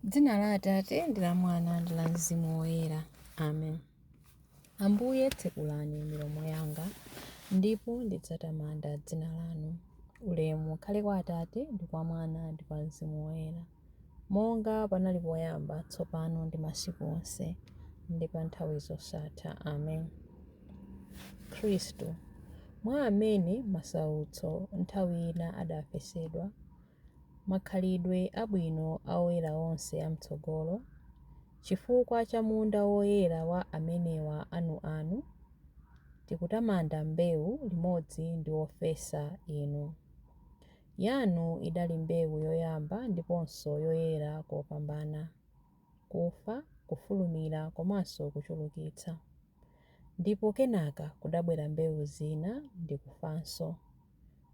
Dzina la Atate ndi la Mwana ndi la Mzimu Woyera. Amen. Ambuye tsekulani milomo yanga, ndipo ndidzatamanda dzina lanu. Ulemu ukhale kwa Atate ndi kwa Mwana ndi kwa Mzimu Woyera, monga panali poyamba, tsopano ndi masiku onse, ndi pa nthawi zosatha. Amen. Khristu, mwa amene masautso nthawi ina adafesedwa, makhalidwe abwino a oyera onse am'tsogolo, chifukwa cha munda woyera wa amenewa anuanu, tikutamanda mbewu limodzi ndi wofesa inu. Yanu idali mbewu yoyamba ndiponso yoyera kopambana. kufa, kufulumira komanso kuchulukitsa. Ndipo kenaka kudabwera mbewu zina ndi kufanso,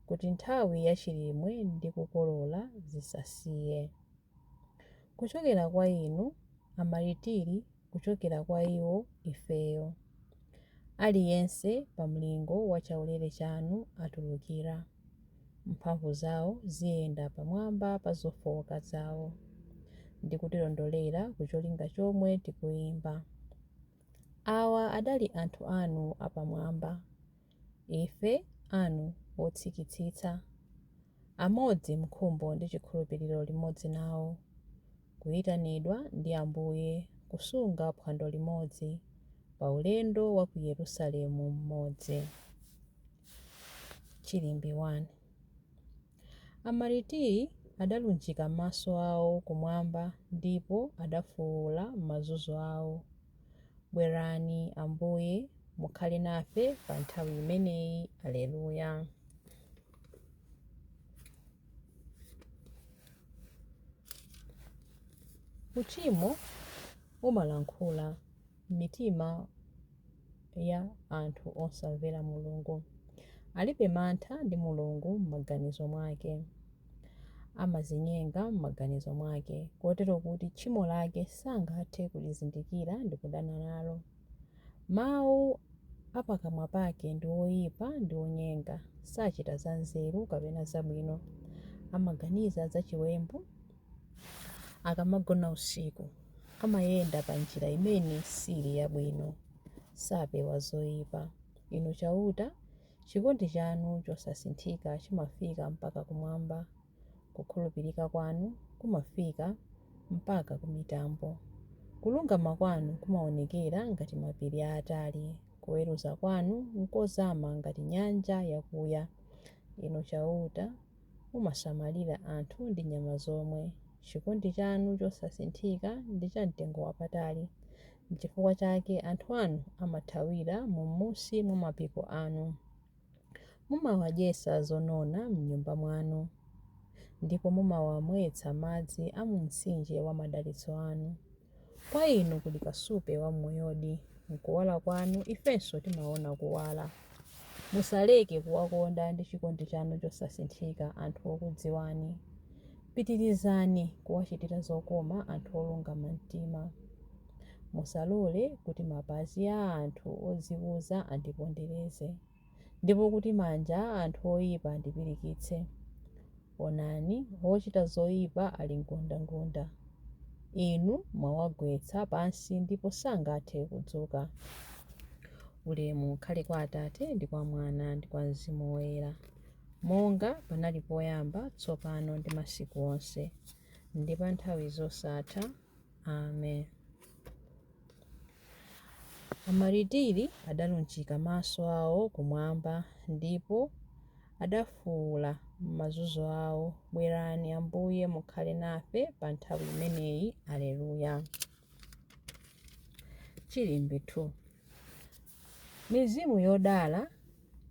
kuti nthawi ya chilimwe ndi kukolola zisasiye. Kuchokera kwa inu, amaritiri, kuchokera kwa iwo, ifeyo. Aliyense pa mlingo wa chaulere chanu atulukira. Mphamvu zawo ziyenda pamwamba pa zofooka zawo, ndi kutilondolera ku cholinga chomwe tikuyimba. Awa adali anthu anu apamwamba, ife anu otsikitsitsa, amodzi m'nkhumbo ndi chikhulupiriro limodzi nawo, kuyitanidwa ndi Ambuye kusunga phwando limodzi pa ulendo wa ku Yerusalemu mmodzi. Chilimbi 1. Amaritiri adalunjika maso awo kumwamba ndipo adafuula m'mazunzo awo, Bwerani, Ambuye, mukhale nafe pa nthawi imeneyi. Aleluya. Uchimo umalankhula m'mitima ya anthu osamvera Mulungu. Alibe mantha ndi Mulungu m'maganizo mwake. Amazinyenga m'maganizo mwake, kotero kuti tchimo lake sangathe kulizindikira ndi kudana nalo. Mawu a pakamwa pake ndi oyipa ndi onyenga, sachita zanzeru kapena zabwino. Amaganiza zachiwembu akamagona usiku. Amayenda pa njira imene sili yabwino, sapewa zoipa. Inu Chauta, chikondi chanu chosasinthika chimafika mpaka kumwamba, kukhulupirika kwanu kumafika mpaka ku mitambo. Kulungama kwanu kumaonekera ngati mapiri aatali, kuweruza kwanu nkozama ngati nyanja yakuya. Inu Chauta, mumasamalira anthu ndi nyama zomwe. Chikondi chanu chosasinthika ndi chamtengowapatali. N'chifukwa chake anthu anu amathawira m'munsi mwa mapiko anu. Mumawadyetsa zonona m'nyumba mwanu, ndipo mumawamwetsa madzi a mumtsinje wa madalitso anu. Kwa inu kuli kasupe wa moyodi, m'kuwala kwanu ifenso timaona kuwala. Musaleke kuwakonda ndi chikondi chanu chosasinthika anthu okudziwani. Pitirizani kuwachitira zokoma anthu olungama mtima. Musalole kuti mapazi a anthu odzikuza andipondereze, ndipo kuti manja a anthu oyipa andipirikitse. Onani, ochita zoyipa ali ngundangunda. Inu mwawagwetsa pansi ndipo sangathe kudzuka. Ulemu ukhale kwa Atate ndi kwa Mwana ndi kwa Mzimu Woyera, monga panali poyamba, tsopano ndi masiku onse, ndi pa nthawi zosatha. Amen. Amaritiri adalunjika maso awo kumwamba ndipo adafuula m'mazunzo awo, Bwerani, Ambuye, mukhale nafe pa nthawi imeneyi. Aleluya. Chilimbi 2. Mizimu yodala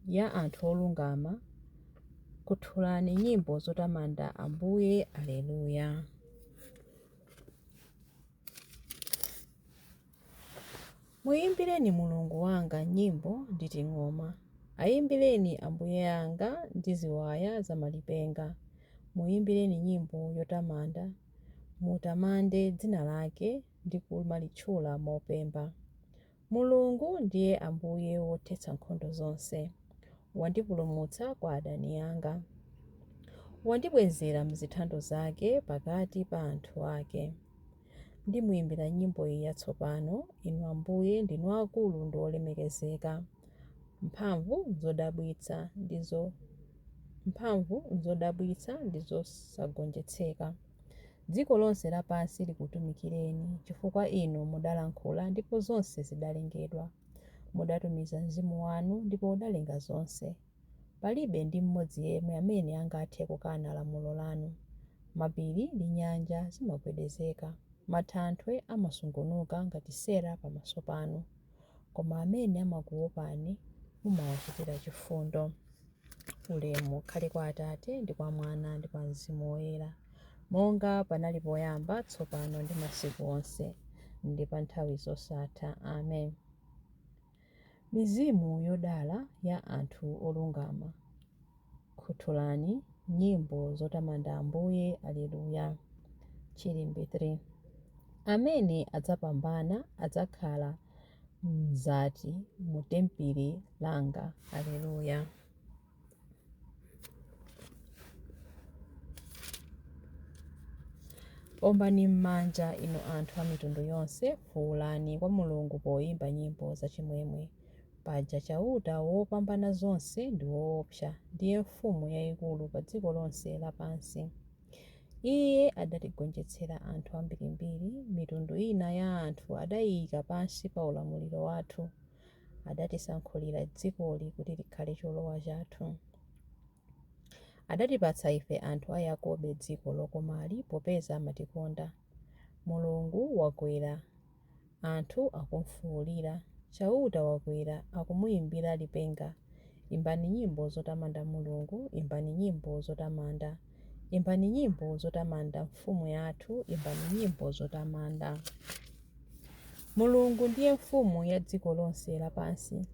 ya anthu olungama, khuthulani nyimbo zotamanda Ambuye. Aleluya. Muyimbireni Mulungu wanga nyimbo ndi ting'oma. Ayimbireni Ambuye anga ndi ziwaya zamalipenga. Muyimbireni nyimbo yotamanda, mutamande dzina lake ndi kumalitchula mopemba. Mulungu ndiye Ambuye wothetsa nkhondo zonse. Wandipulumutsa kwa adani anga. Wandibwezera m'zithando zake pakati pa anthu ake. Ndimuimbira nyimbo iyi yatsopano, Inu Ambuye ndinu akulu ndi olemekezeka. Mphamvu nzodabwitsa ndizo mphamvu nzodabwitsa ndi zosagonjetseka. Dziko lonse lapansi likutumikireni, chifukwa Inu mudalankhula ndipo zonse zidalengedwa. Mudatumiza Mzimu wanu ndipo udalenga zonse. Palibe ndi mmodzi yemwe amene angathe kukana lamulo lanu. Mapiri ndi nyanja zimagwedezeka, matanthwe amasungunuka ngati sera pamaso panu. Koma amene amakuopani mumawachitira chifundo. Ulemu ukhale kwa Atate ndi kwa Mwana ndi kwa Mzimu Woyera, monga panali poyamba, tsopano ndi masiku onse, ndi pa nthawi zosatha. Amen. Mizimu yodala ya anthu olungama, khuthulani nyimbo zotamanda Ambuye. Alleluya. Chilimbi 3. Amene adzapambana adzakhala mzati mu tempili langa. Alleluya. Ombani m'manja, inu anthu a mitundu yonse, fuulani kwa Mulungu poimba nyimbo zachimwemwe. Paja Chauta Wopambanazonse ndi woopsa, ndiye mfumu yaikulu pa dziko lonse lapansi. Iye adatigonjetsera anthu ambirimbiri, mitundu ina ya anthu adaiika pansi pa ulamuliro wathu. Adatisankhulira dzikoli kuti likhale cholowa chathu. Adatipatsa ife anthu a Yakobe dziko lokomali, popeza amatikonda. Mulungu wakwera, anthu akumfuulira. Chauta wakwera, akumuimbira lipenga. Imbani nyimbo zotamanda Mulungu, imbani nyimbo zotamanda. Imbani nyimbo zotamanda Mfumu yathu, imbani nyimbo zotamanda. Mulungu ndiye mfumu ya dziko lonse lapansi.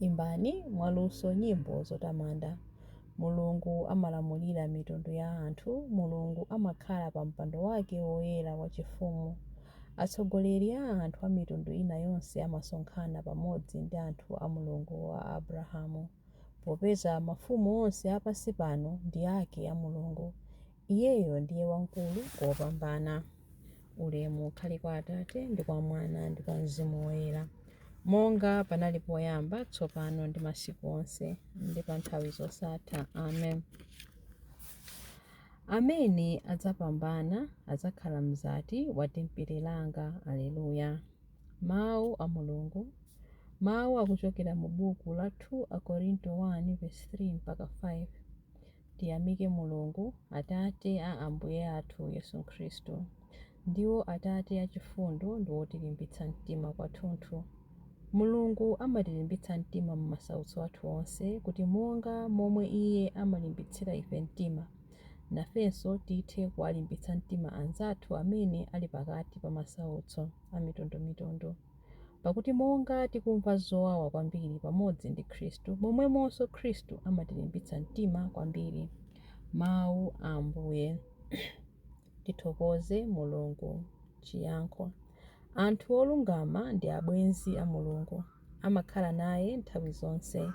Imbani mwaluso nyimbo zotamanda. Mulungu amalamulira mitundu ya anthu, Mulungu amakhala pa mpando wake woyera wachifumu. Atsogoleri a anthu a mitundu ina yonse amasonkhana pamodzi ndi anthu a Mulungu wa Abrahamu. Popeza mafumu onse a pansi pano ndi ake a Mulungu, Iyeyo ndiye wamkulu kopambana. Ulemu ukhale kwa Atate, ndi kwa Mwana, ndi kwa Mzimu Woyera, monga panali poyamba, tsopano, ndi masiku onse, ndi pa nthawi zosatha. Amen. Amene adzapambana adzakhala mzati wa tempere langa. Aleluya. Mawu a Mulungu. Mawu akuchokera mu buku la 2 Akorinto 1 vesi 3 mpaka 5. Tiyamike Mulungu, Atate a Ambuye athu Yesu Khristu. Ndiwo Atate achifundo ndi wotilimbitsa mtima kwathunthu. Mulungu amatilimbitsa mtima m'masautso athu onse, kuti monga momwe Iye amalimbitsira ife mtima, nafenso tithe kuwalimbitsa mtima anzathu amene ali pakati pa masautso amitundumitundu. Pakuti monga tikumva zowawa kwambiri pamodzi ndi Khristu, momwemonso Khristu amatilimbitsa mtima kwambiri. Mawu a Ambuye. Tithokoze Mulungu. Chiyankho. Anthu olungama ndi abwenzi a Mulungu. Amakhala naye nthawi zonse.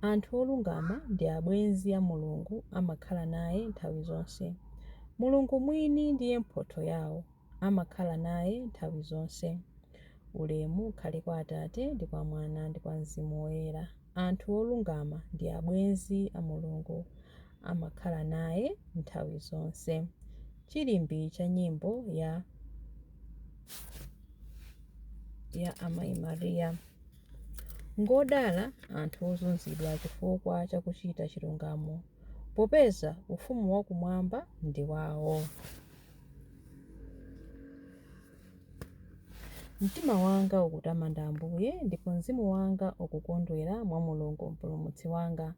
Anthu olungama ndi abwenzi a Mulungu. Amakhala naye nthawi zonse. Mulungu mwini ndiye mphotho yawo. Amakhala naye nthawi zonse. Ulemu ukhale kwa Atate, ndi kwa Mwana, ndi kwa Mzimu Woyera. Anthu olungama ndi abwenzi a Mulungu. Amakhala naye nthawi zonse. Chilimbi cha nyimbo ya ya Amayi Maria. Ngodala anthu ozunzidwa chifukwa cha kuchita chilungamo, popeza ufumu wakumwamba ndi wawo. Mtima wanga ukutamanda Ambuye, ndipo mzimu wanga ukukondwera mwa Mulungu Mpulumutsi wanga,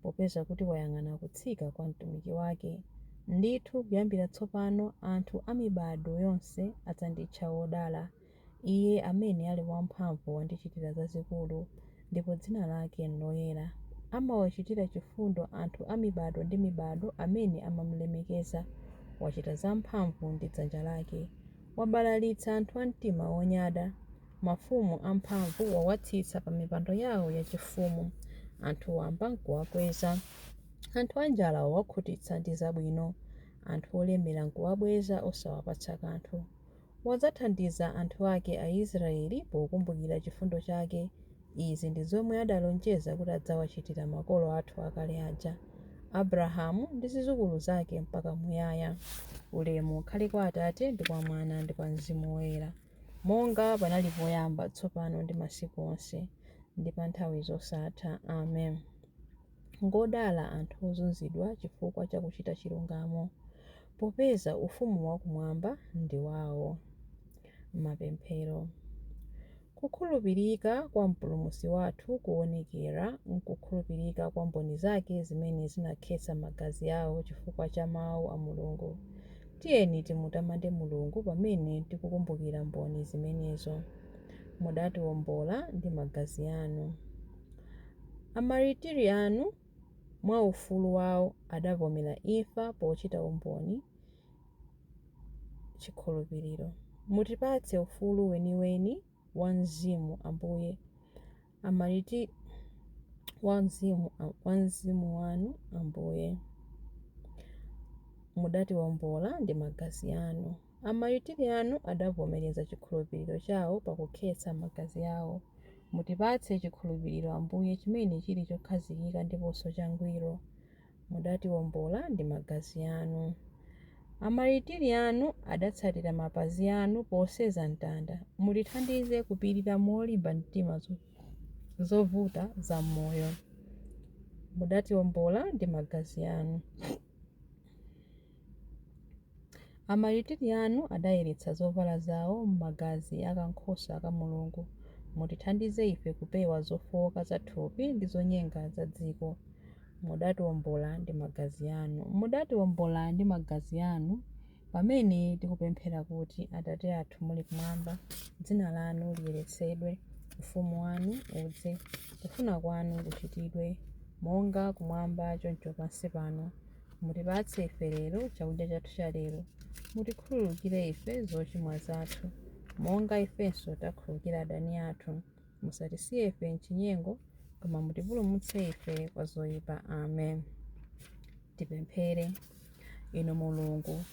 popeza kuti wayang'ana kutsika kwa mtumiki wake. Ndithu, kuyambira tsopano anthu a mibadwo yonse adzanditcha wodala. Iye amene ali wamphamvu wandichitira zazikulu, ndipo dzina lake n'loyera. Amawachitira chifundo anthu a mibadwo ndi mibadwo amene amam'lemekeza. Wachita zamphamvu ndi dzanja lake. Wabalalitsa anthu a mtima wonyada. Mafumu amphamvu wawatsitsa pa mipando yawo yachifumu. Anthu wamba n'kuwakweza. Anthu anjala wawakhutitsa ndi zabwino. Anthu olemera n'kuwabweza osawapatsa kanthu. Wadzathandiza anthu ake Aisraele pokumbukira chifundo chake. Izi ndi zomwe adalonjeza kuti adzawachitira makolo athu akale aja, Abrahamu ndi zidzukulu zake mpaka muyaya. Ulemu ukhale kwa Atate ndi kwa Mwana ndi kwa Mzimu Woyera, monga panali poyamba, tsopano ndi masiku onse, ndi pa nthawi zosatha. Amen. Ngodala anthu ozunzidwa chifukwa cha kuchita chilungamo, popeza Ufumu wa Kumwamba ndi wao. Mapemphero. Kukhulupirika kwa Mpulumutsi wathu kuonekera m'kukhulupirika kwa mboni zake zimene zinakhetsa magazi ao chifukwa cha Mau a Mulungu. Tiyeni timutamande Mulungu pamene tikukumbukira mboni zimenezo. Mudatiwombola ndi magazi anu. Amaritiri anu mwa ufulu wao adavomera imfa pochita umboni chikhulupiriro. Mutipatse ufulu weniweni wa mzimu, Ambuye, wa mzimu wanu, Ambuye. Mudatiwombola ndi magazi anu. Amaritiri anu adavomereza chikhulupiriro chao pakukhetsa magazi ao. Mutipatse chikhulupiriro, Ambuye, chimene chili chokhazikika ndiponso changwiro. Mudatiwombola ndi magazi anu. Amaritiri anu adatsatira mapazi anu posenza mtanda. Mutithandize kupirira molimba mtima zovuta za m'moyo. Mudatiwombola ndi magazi anu. Amaritiri anu adayeretsa zovala zawo m'magazi a kankhosa ka Mulungu. Mutithandize ife kupewa zofooka za thupi ndi zonyenga za dziko. Mudatiwombola ndi magazi anu. Mudatiwombola ndi magazi anu pamene tikupemphera kuti, Atate athu muli kumwamba, dzina lanu liyeretsedwe, ufumu wanu udze, kufuna kwanu kuchitidwe, monga kumwamba choncho pansi pano. Mutipatse ife lero chakudya chathu cha lero. Mutikhululukire ife zochimwa zathu, monga ifenso takhululukira adani athu. Musatisiye ife m'chinyengo, koma mutipulumutse ife kwa zoyipa. Amen. Tipemphere. Inu Mulungu,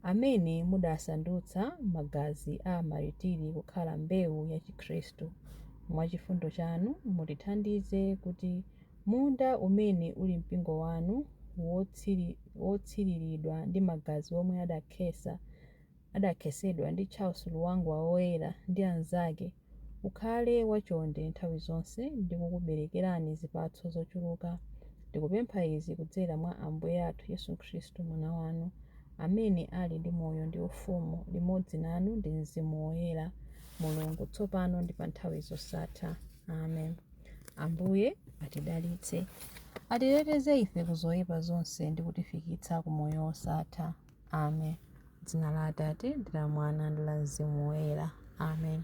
amene mudasandutsa magazi a amaritiri kukhala mbewu ya Chikhristu, mwa chifundo chanu mutithandize kuti munda umene uli mpingo wanu, wotsiriridwa ndi magazi omwe adakhetsedwa ndi Charles Lwanga Woyera ndi anzake, ukhale wachonde nthawi zonse ndi kukuberekerani zipatso zochuluka. Tikupempha izi kudzera mwa Ambuye athu Yesu Khristu, Mwana wanu, amene ali ndi moyo ndi ufumu limodzi nanu ndi Mzimu Woyera, Mulungu, tsopano ndi pa nthawi zosatha. Amen. Ambuye atidalitse, atiteteze ife ku zoyipa zonse ndi kutifikitsa ku moyo wosatha. Amen. Dzina la Atate ndi la Mwana ndi la Mzimu Woyera. Amen.